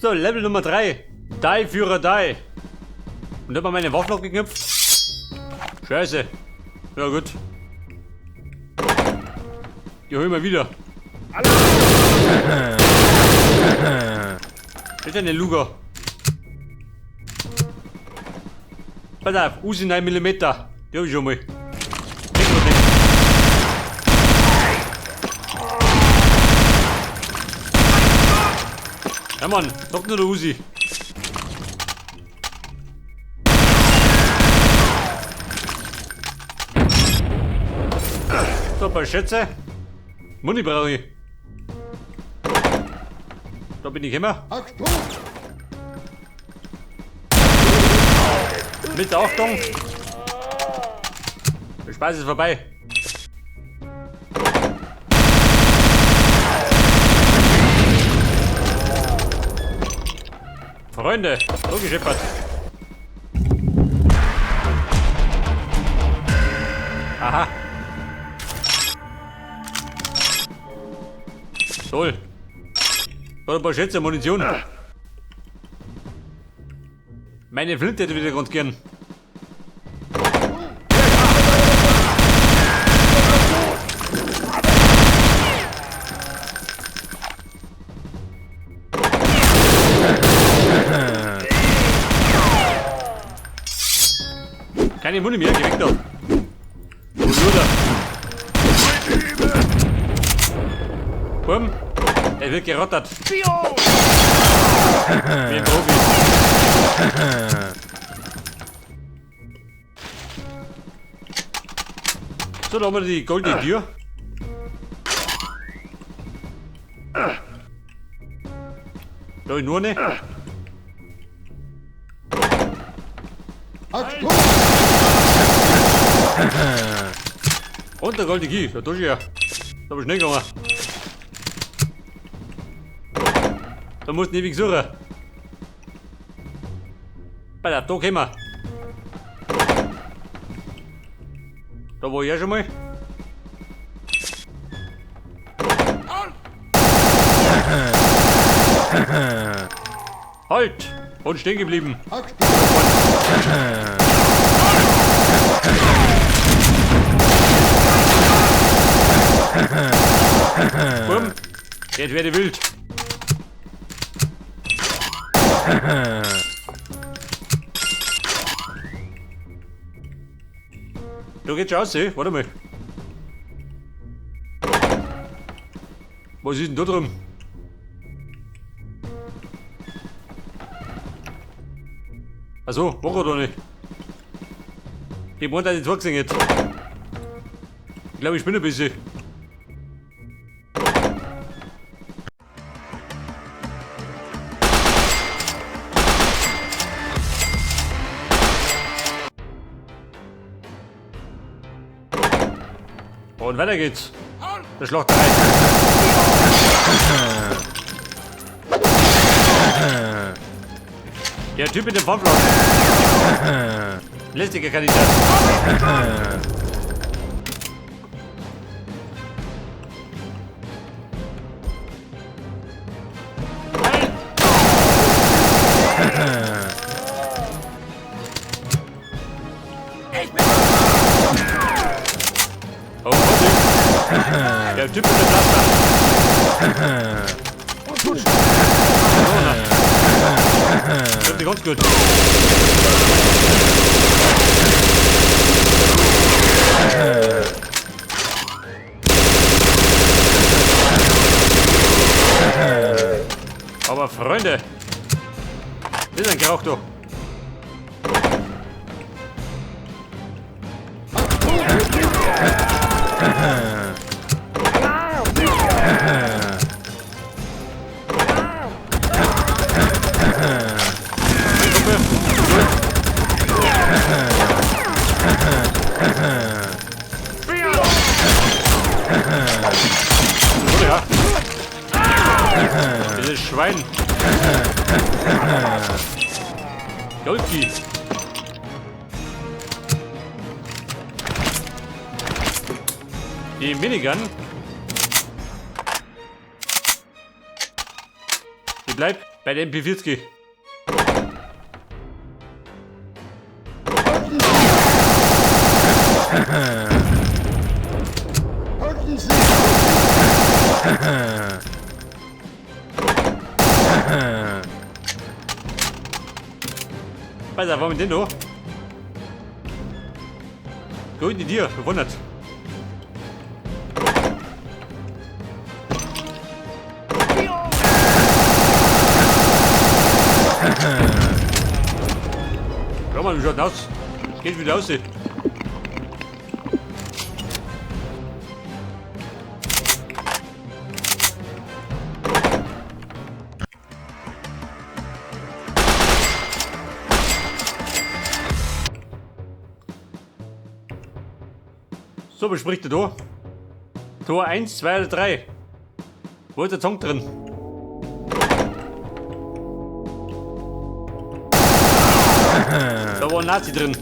So, Level Nummer 3. Die, Führer, die. Und hat man meine Waffe noch geknüpft? Scheiße. Ja gut. Die hol ich mal wieder. Das ist eine Luger. Pass auf, Uzi 9 mm. Die hab ich schon mal. Ja Mann, sag nur der Uzi. So, ein paar Schätze. Muni brauche ich. Da bin ich immer. Achtung! Mit Achtung! Der Spaß ist vorbei. Freunde, so gescheppert. Aha. Toll. Da ein paar Schätze, Munition. Meine Flinte hätte ich wieder ganz gern. Keine Muni mehr, geh weg da. Du Luder. Bumm. Er wird gerottert. Wie ein Profi. So, da haben wir die goldene Tür. Da ist nur eine. Achtung! Und der goldene Key. Ja, da ist ja. Da hab ich schnell gegangen. Da musst du ewig suchen. Pass auf, da kommen wir. Da war ich ja schon mal. Halt! Und stehen geblieben. Bumm! Jetzt werde ich wild. Da geht's schon aus, eh? Warte mal. Was ist denn da drin? Achso, war er da nicht. Ich wollte dass ich gesehen hätte. Ich glaube, ich bin ein bisschen. Und weiter geht's. Der Schlachterei. Der Typ mit dem Pfannflaschen. Lästiger Kandidat. Oh, Vorsicht. Der Typ mit dem Pflaster. So, na. Trifft dich ganz gut. Aber Freunde, das ist ein Krach, du. Ja. Dieses Schwein. Goldkey. Die Minigun. Die bleibt. Bei der MP40. Alter, warum denn da? Gut in dir, verwundert. Schau mal, wie schaut aus? Geht wieder aus. So, bespricht er da? Tor 1, 2 oder 3? Wo ist der Song drin? Da war ein Nazi drin.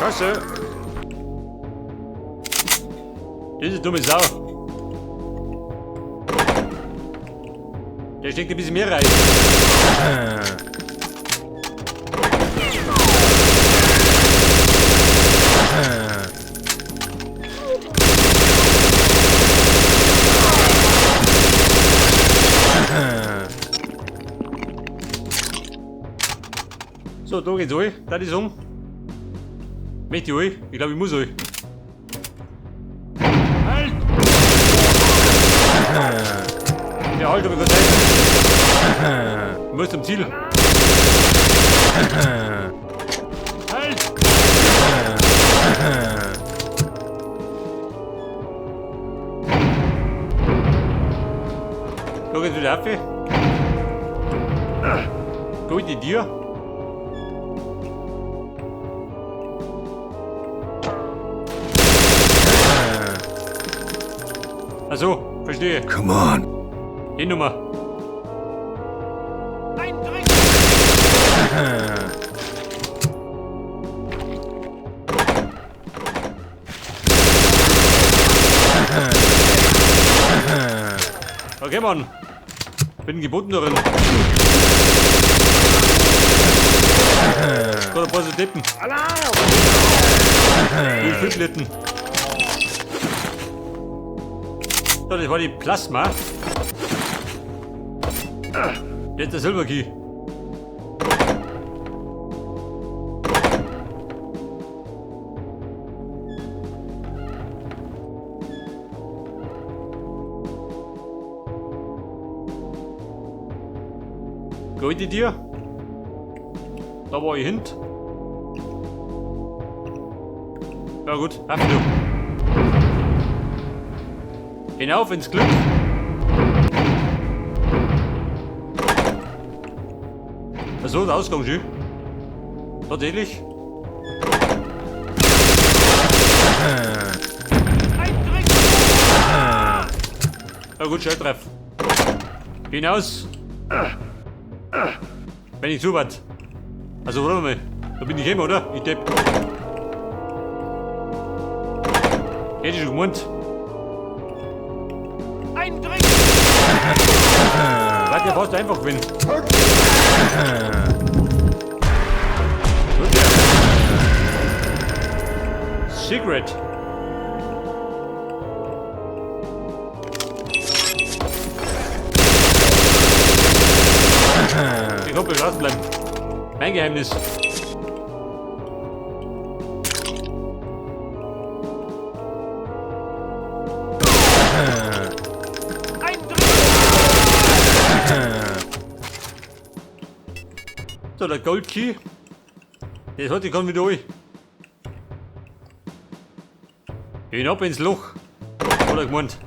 Scheiße. Diese dumme Sau. Der steckt ein bisschen mehr rein. So, da geht's rein. Da ist um. Möchte ich rein? Ich glaube, ich muss rein. Halt! Ja, halt, hab ich Zeit. Ich muss zum Ziel. Halt! Da geht's wieder auf. Gut, die Tür. Achso, verstehe. Come on. Die Nummer. Okay, Mann. Bin geboten darin. Got ein paar so Deppen. Die Fünflitten. So, das war die Plasma. Jetzt der Silver Key. Gut die dir? Da war ich hint. Ja gut, ab du. Hinauf ins Glück. Achso, der Ausgang schön. Tatsächlich. Ja gut, Schnelltreff. Hinaus. Wenn ich zu weit. Also warte mal. Da bin ich eben, oder? Ich depp. Hätte ich schon gemeint. Warte, ja fast einfach gewinnen. Gut, ja. Secret. Ich hoffe, wir lassen bleiben. Mein Geheimnis. So, der Gold Key. Das hat ich kann wieder durch. Hinab ins Loch. Hat er gemeint.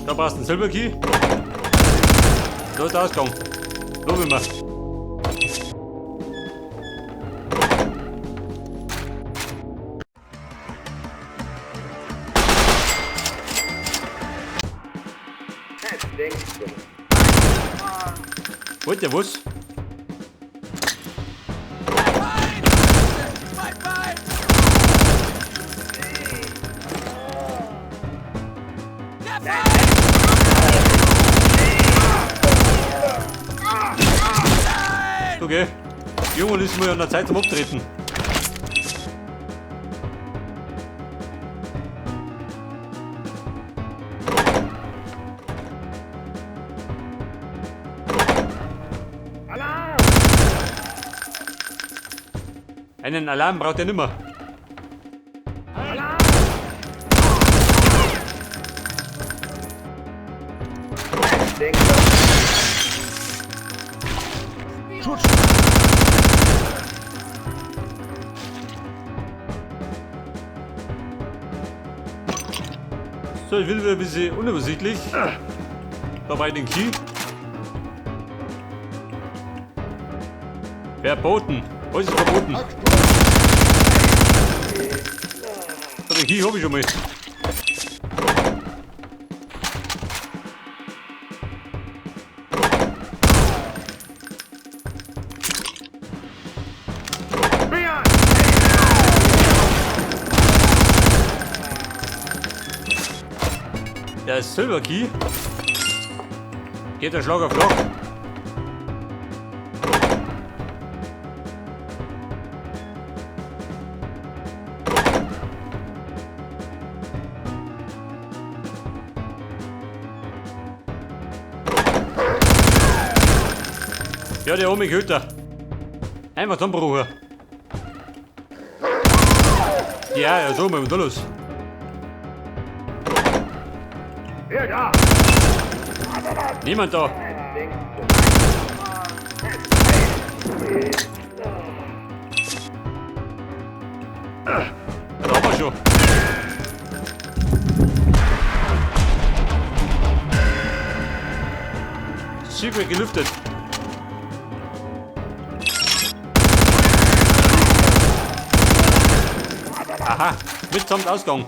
Da brauchst du einen Silber Key. Da ist der Ausgang. Lob immer. Wollt ihr was? Okay. Junge, ist mir ja an der Zeit zum Abtreten. Alarm! Einen Alarm braucht er nimmer. Alarm! Schutz! So, ich will wieder ein bisschen unübersichtlich. Dabei den Key. Verboten. Was ist verboten? So, den Key hab ich schon mal. Der Silver Key. Geht der Schlag auf Schlag. Ja, der Omi Köter. Einfach zusammenbruchen. Ja, ja, so, mal da los. Wer da? Niemand da. Da haben wir schon. Secret gelüftet. Aha, mitsamt Ausgang.